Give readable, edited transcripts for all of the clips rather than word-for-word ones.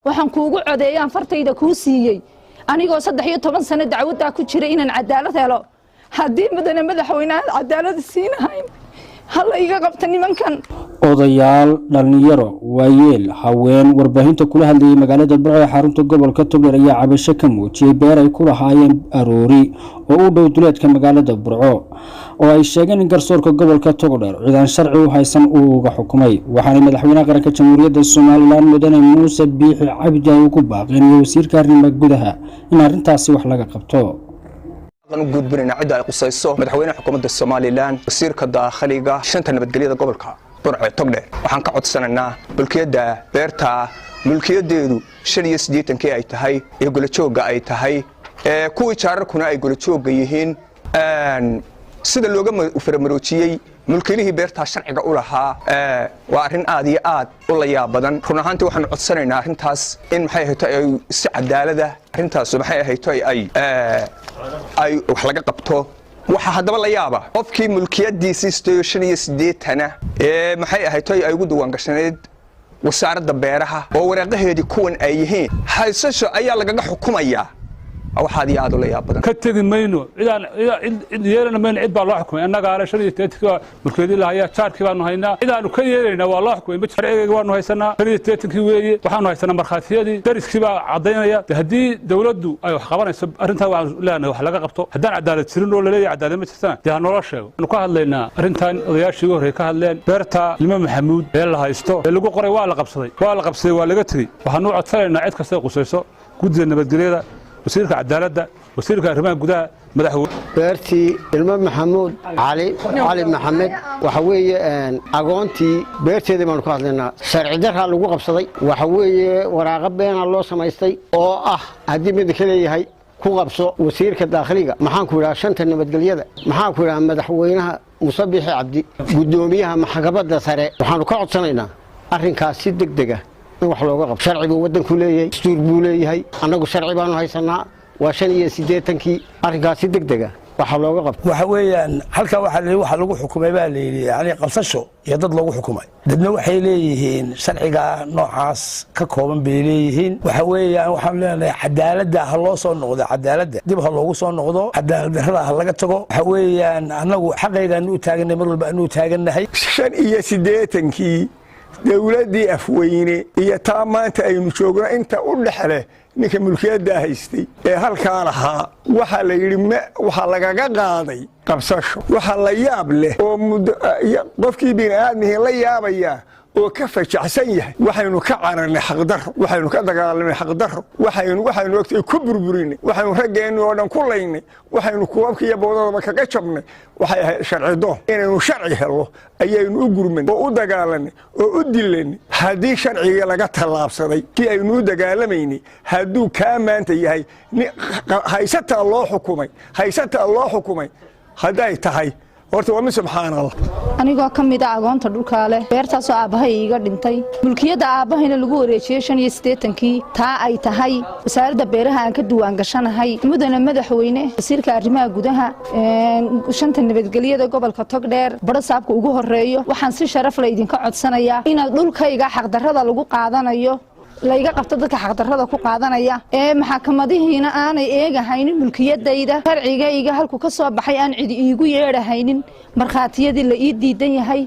Waxaan kuugu codeeyaan fartayda kuu siiyey anigoo 13 sano dacwaddaa ku jira inaan cadaalad helo. Haddii, mudane madaxweyne, aan cadaalad siinahayn, hala iga qabta nimankan. Odayaal, dhallinyaro, waayeel, haween warbaahinta kula hadlayay magaalada Burco ee xarunta gobolka Togdheer ayaa cabasho ka muujiyey beer ay ku lahaayeen Aroori oo u dhow duleedka magaalada Burco, oo ay sheegeen in garsoorka gobolka Togdheer cidaan sharci u haysan uu uga xukumay. Waxaanay madaxweynaha qaranka Jamhuuriyadda Somaliland, mudane Muuse Biixi Cabdi, ay ugu baaqeen iyo wasiirka arrimaha gudaha in arrintaasi wax laga qabto. U gudbinayna cidda ay qusayso: madaxweynaha xukuumadda Somaliland, wasiirka daakhiliga, shanta nabadgelyada gobolka Burce Togdheer. Waxaan ka codsanaynaa mulkiyadda beerta, mulkiyadeedu 85-kii ay tahay ee golajoogga ay tahay, kuwii jaararkuna ay golajoogga yihiin, sida looga faramaroojiyey mulkiilihii beertaa sharciga u lahaa waa arrin aad iyo aad u la yaab badan. Run ahaantii, waxaanu codsanaynaa arrintaas in, maxay ahayto, ay si cadaalada arrintaas, maxay ahayto, ay wax laga qabto. Waxaa haddaba la yaaba qofkii mulkiyadiisii sideeyo 85-na ee, maxay ahayto, ay ugu diwaangashanayd wasaaradda beeraha oo waraaqaheedii kuwan ay yihiin, haysasho ayaa lagaga xukumayaa. Waxaad iyo aad ula yaab badan. Ka tegi mayno, cidaan cid yeelana mayno. Cid baa loo xukumay, annagaa le 85-kii baa mulkiyadii lahayaa, jaarkii baanu haynaa. Cidaanu ka yeelaynaa waa loo xukumay ma sharcigayga waanu haysanaa, 85-kii weeye. Waxaanu haysanaa markhaatiyadii, dariskii baa caddaynaya. Haddii dawladdu ay wax qabanayso, arrintaa waxaanu leenahay wax laga qabto. Haddaan cadaalad jirin oo laleeyahay cadaalad ma jirtana, dee ha noola sheego. Waxaanu ka hadlaynaa arrintan odayaashii ugu horreey ka hadleen, beerta Ilmo Maxamuud ee la haysto ee lagu qoray waa la qabsaday, waa la qabsaday, waa laga tegey. Waxaanu u codsanaynaa cid kastay qusayso: guddida nabadgelyada, wasiirka cadaaladda, wasiirka arrimaha gudaha, madaxweyne. Beertii Ilmo Maxamuud Cali, Cali Maxamed, waxa weeye agoontii beerteedii baanu ka hadlaynaa. Sharci daraa lagu qabsaday. Waxa weeye waraaqo beenaa loo samaystay oo ah haddii midda ka leeyahay ku qabso. Wasiirka daakhiliga, maxaan ku idhaha, shanta nabadgelyada, maxaan ku idhaha, madaxweynaha Muuse Biixi Cabdi, guddoomiyaha maxkamadda sare, waxaanu ka codsanaynaa arrinkaas si deg dega in wax looga qabto. Sharci buu waddanku leeyahay, dastuur buu leeyahay. Annagu sharci baanu haysanaa, waa 85-kii. Arrinkaas si deg dega waxa looga qabto. Waxa weeyaan, halkaa waxaa la waxa lagu xukumay baa la yidhi, yani qabsasho iyo dad loogu xukumay. Dadna waxay leeyihiin sharcigaa noocaas ka kooban bay leeyihiin. Waxa weeyaan, waxaanu leenahay cadaaladda ha loo soo noqdo, cadaaladda dib ha loogu soo noqdo, cadaalad darrada ha laga tago. Waxa weeyaan, annagu xaqaygaanu u taaganay, mar walba aanu u taagannahay. 85-kii dowladdii Afweyne iyo taa maanta aynu joogno inta u dhexleh, ninka mulkiyaddaa haystay ee halkaa lahaa waxaa la yidhi waxaa lagaga qaaday qabsasho. Waxaa la yaab leh oo qofkii bini'aadmihii la yaabayaa oo ka fajacsan yahay, waxaynu ka cararnay xaqdarro, waxaynu ka dagaalamay xaqdarro, waxaynu ogtay ku burburinay, waxaynu raggeenni oo dhan ku laynay, waxaynu kuwabka iyo boodadaba kaga jabnay, waxay ahayd sharci doon. Inaynu sharci hello ayaynu u gurmanay oo u dagaalanay oo u dilanay. Haddii sharcigii laga tallaabsaday, kii aynu u dagaalamaynay, hadduu kaa maanta yahay haysataa loo xukumay, haysataa loo xukumay hadday tahay, horta waa mid subxaan Allah. Anigoo ka mid a agoonta dhulkaa leh beertaasoo aabbahay iiga dhintay, mulkiyadda aabbahayna lagu wareejiyey 85-kii, taa ay tahay wasaaradda beeraha aan ka duwaan gashanahay. Mudane madaxweyne, wasiirka arrimaha gudaha, shanta nabadgelyada gobolka Togdheer, badhasaabka ugu horeeyo, waxaan si sharaf la idinka codsanayaa inaad dhulkayga xaqdarrada lagu qaadanayo layga qabto, dadka xaqdarrada ku qaadanaya ee maxkamadihiina aanay eegahaynin mulkiyadayda, sharcigayga halku ka soo baxay aan cidi iigu yeedhahaynin, markhaatiyadii la ii diidan yahay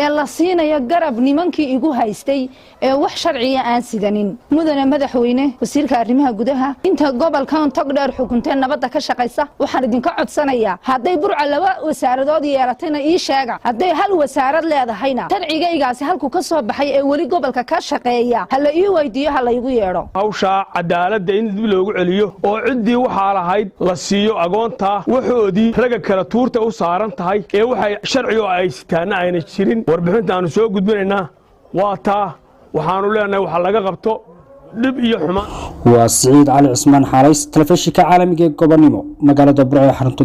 ee la siinayo garab nimankii igu haystay ee wax sharciga aan sidanin. Mudane madaxweyne, wasiirka arrimaha gudaha, inta gobolkan Togdheer xukunteen nabadda ka shaqaysa, waxaan idinka codsanayaa hadday Burca laba wasaaradood yeelatayna ii sheega, hadday hal wasaarad leedahayna sharcigaygaasi halku ka soo baxay ee weli gobolka ka shaqeeya ha la ii weydiiyo, ha laygu yeedho. Hawshaa cadaaladda in dib loogu celiyo oo ciddii waxaa lahayd la siiyo agoontaa waxoodii, ragga kale tuurta u saaran tahay ee waxay sharci oo ay sitaanna ayna jirin. Warbixinta aanu soo gudbinaynaa waa taa. Waxaanu leenahay waxa laga qabto dhib iyo xuma. Waa Siciid Cali Cismaan Xaalays, telefishinka caalamiga ee Gobonimo, magaalada Burco ee xarunta.